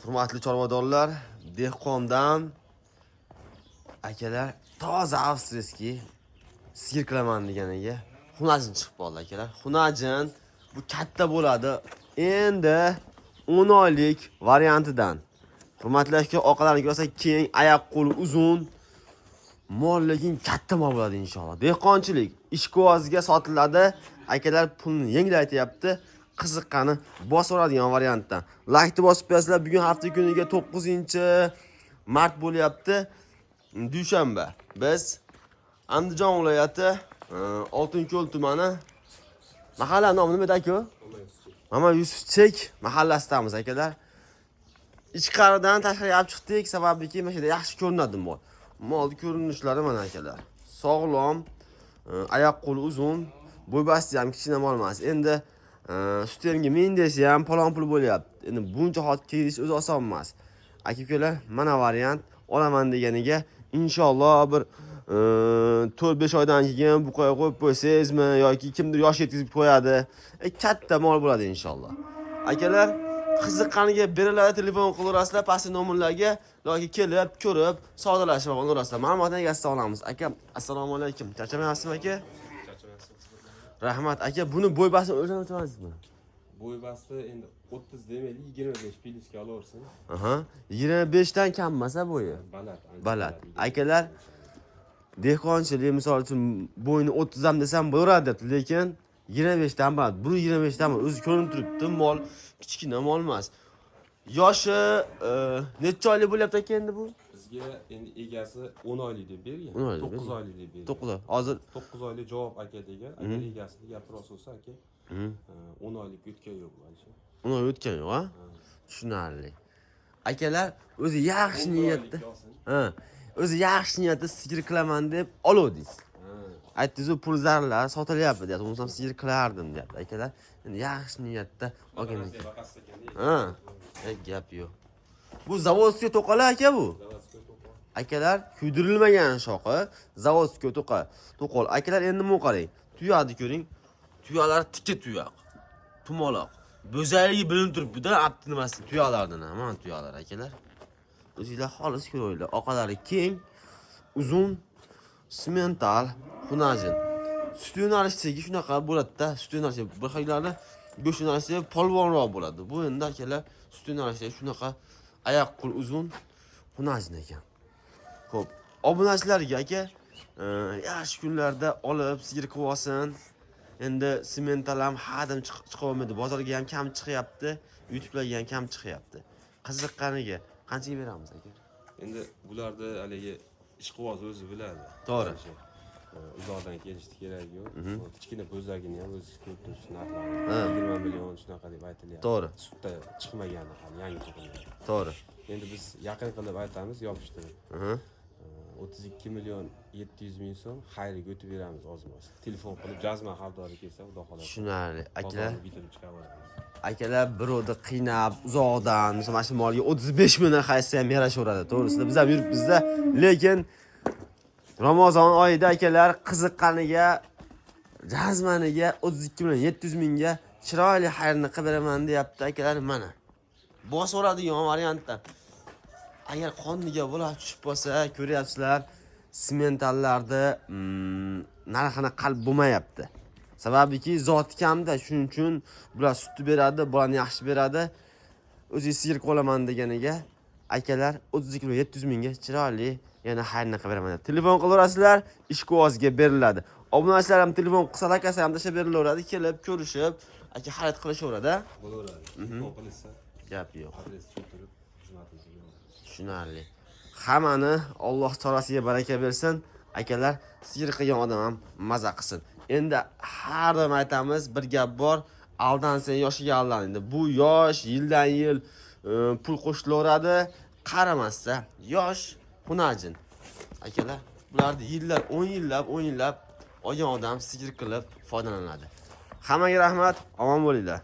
Hurmatli chorvadorlar, dehqondan akalar toza австрийский sigir qilaman deganiga xunajin chiqib qoldi, akalar. Xunajin bu katta bo'ladi. Endi 10 oylik variantidan. Hurmatli aka, orqalarini ko'rsa keng, oyoq qo'li uzun. Mol lekin katta mol bo'ladi inshaalloh. Dehqonchilik ishqibozga sotiladi. Akalar pulni yengil aytyapti. Qiziqqani bosaveradigan variantdan. Laykni bosib qo'yasizlar. Bugun hafta kuniga 9-mart bo'lyapti. Dushanba. Biz Andijon viloyati Oltinko'l tumani, mahalla nomi nima edi, aka? Mama Yusufchek mahallasidamiz, akalar. Ichkaridan tashqariga olib chiqdik, sababiki mana shu yerda yaxshi ko'rinadi mol. Molni ko'rinishlari mana, akalar. Sog'lom, oyoq qo'li uzun, bo'y basti ham kichkina mol emas. Endi sut emga min desa ham palon pul bo'lyapti. Endi buncha hot kelish o'zi oson emas. Aka ukalar, mana variant olaman deganiga inshaalloh bir 4-5 oydan keyin bu qo'yib qo'yib qo'ysangizmi yoki kimdir yosh yetkazib qo'yadi. Katta mol bo'ladi inshaalloh. Akalar, qiziqqaniga beriladi, telefon qilaverasizlar pastki nomerlarga yoki kelib, ko'rib, savdolashib olaverasizlar. Ma'lumotni egasidan olamiz. Aka, assalomu alaykum. Charchamayapsizmi, aka? Rahmat, aka, buni bo'y bastini o'lchab o'tasizmi? Bo'y basti endi 30 demaylik, 25 plyusga olaversin. Aha, 25 dan kam emas bo'yi. Baland. Ancha. Baland. Akalar, dehqonchilik misol uchun bo'yni 30 ham desam bo'laveradi debdi, lekin 25 dan baland. Buni 25 dan o'zi ko'rinib turibdi, mol kichkina mol emas. Yoshi necha oylik bo'lyapti, aka, endi bu? Bizga endi egasi 10 oylik deb bergan. 10 oylik. 9 oylik deb bergan. 9 oy. Hozir 9 oylik javob aka degan. Agar egasini gapira olsa aka, 10 oylik o'tgan yo'q mana. 10 oy o'tgan yo'q, ha? Tushunarli. Akalar, o'zi yaxshi 11 niyatda. oylik olsin. Ha. O'zi yaxshi niyatda sigir qilaman deb oluvdingiz. Ha. Aytdingiz, pul zarlar, sotilyapti deyapti. Bo'lmasam sigir qilardim deyapti. Akalar, endi yaxshi niyatda olgan ekan. Baqasi ekan. Ha. Gap yo'q. Bu заводской to'qala, aka, bu. Заводской to'qol. Akalar, kuydirilmagan shoxi, заводской to'qa. To'qol. Akalar, endi bu qarang. Tuyaqni ko'ring. Tuyoqlar tikka tuyoq. Tumaloq. Bo'zayligi bilinib turibdi-da, abdi nimasi tuyoqlardan ham, mana tuyoqlar, akalar. O'zinglar xolis ko'ringlar. Orqalari keng, uzun, simental, xunajin. Sut yo'nalishidagi shunaqa bo'ladi-da, sut yo'nalishi bir xillarni go'sht yo'nalishida polvonroq bo'ladi. Bu endi, akalar, sut yo'nalishida shunaqa oyoq qo'l uzun xunajin ekan. Xo'p, obunachilarga, aka, yaxshi kunlarda olib sigir qilib olsin. Endi simental ham hadam chiqolmaydi. Bozorga ham kam chiqyapti, YouTube'larga ham kam chiqyapti. Qiziqqaniga qanchaga beramiz, aka? Endi bularni haligi ishqiboz o'zi biladi. To'g'ri. O'sha, uzoqdan kelishni keragi yo'q. Kichkina bo'zagini ham o'zi ko'rib turibsiz narxlarini. 20 million shunaqa deb aytilyapti. Sutda chiqmagani hali yangi tug'ilgan. Endi biz yaqin qilib aytamiz, yopishtirib. 32 million 700 ming so'm xayriga o'tib beramiz ozmoz. Telefon qilib jazman xabardori kelsa, xudo xohlasa. Tushunarli. Akalar, Bozorni bitirib chiqaveramiz. Akalar, birovni qiynab uzoqdan, misol mana shu molga 35 million qaysi ham yarashaveradi, to'g'risida biz ham yuribmizda, lekin Ramazon oyida, akalar, qiziqqaniga jazmaniga 32 million 700 mingga chiroyli xayrni qilib beraman deyapti, akalar, mana. Bosaveradigan variantdan. Agar qonniga bular tushib qolsa, ko'ryapsizlar, simentallarni narxini qalb bo'lmayapti. Sababiki zoti kamda, shuning uchun bular sutni beradi, bularni yaxshi beradi. O'zi sigir qolaman deganiga, akalar, 32 million 700 mingga chiroyli yana xayrni qilib beraman. Telefon qilaverasizlar, ishqibozga beriladi. Obunachilar ham telefon qilsa, akasi ham tashlab berilaveradi, kelib ko'rishib, aka, xarid qilishaveradi. Bo'laveradi. Telefon qilishsa, Gap yo'q. Adres tushuntirib, xizmatimizga beramiz. Tushunarli. Hammani Alloh chorasiga baraka bersin. Akalar, sigir qilgan odam ham maza qilsin. Endi har doim aytamiz, bir gap bor, aldansang yoshiga aldan. Endi bu yosh yildan yil pul qo'shilaveradi, qaramasda yosh xunajin. Akalar, bularni yillar, 10 yillab, 10 yillab olgan odam sigir qilib foydalanadi. Hammaga rahmat, omon bo'linglar.